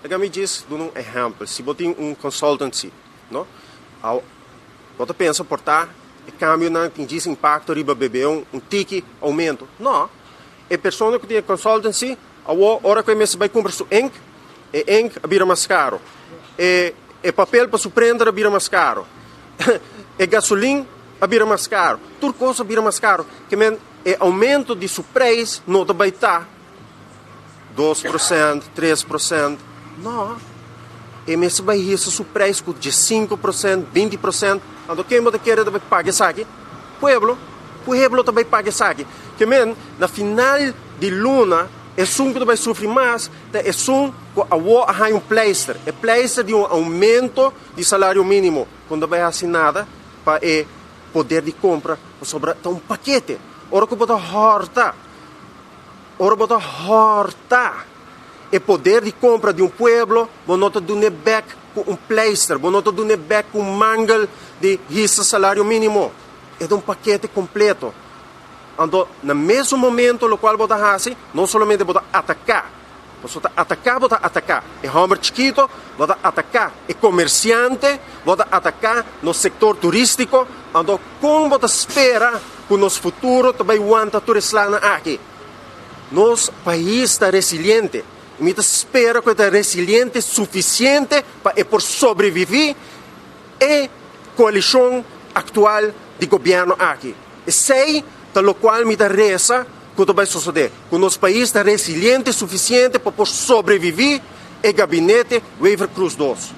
Laga mi djis duna un ehèmpel. Si bo tin un consultancy, no? Aw, bo ta pensa por ta e kambionan tin djis impakto riba BBO, un tiki oumento. No. E persona ku tin e consultancy, awor ora ku e mester bai kumpra su ink, e ink a bira mas karo. E e papel pa su printer a bira mas karo. E gasolin a bira mas karo. Tur kos a bira mas karo. Ke men e oumento di su preis no ta bai ta 2%, 3%. No. E mester bai hisa su prijs ku 15%, 20%. Anto ken bo ta kere ta bai paga esaki? Pueblo. Pueblo ta bai paga esaki. Ke men, na final di luna, esun ku ta bai sufri mas ta esun ku awor a haña un pleister. E pleister di un oumento di salario mínimo. Ku no ta bai hasi nada pa e poder di kompra, pasobra ta un pakete. Ora ku bo ta hòrta. Ora bo ta hòrta e poder di kompra di un pueblo, bo no ta dun'é bèk ku un pleister, bo no ta dun'é bèk ku un mangel di hisa salario mínimo. E ta un pakete kompleto. Anto, na mesun momento lokual bo ta hasi, no solamente bo ta ataká, pasobra ta ataká bo ta ataká e hòmber chikito, bo ta ataká e komersiante, bo ta ataká nos sektor turístiko, anto kon bo ta spera ku nos futuro ta bai wanta tur e slanan aki? Nos pais ta resiliente i mi ta spera ku e ta resiliente sufisiente pa e por sobreviví e koalishon aktual di gobièrnu aki. Esei ta lokual mi ta resa ku ta bai sosodé, ku nos pais ta resiliente sufisiente pa por sobreviví e gabinete Wever-Croes dos.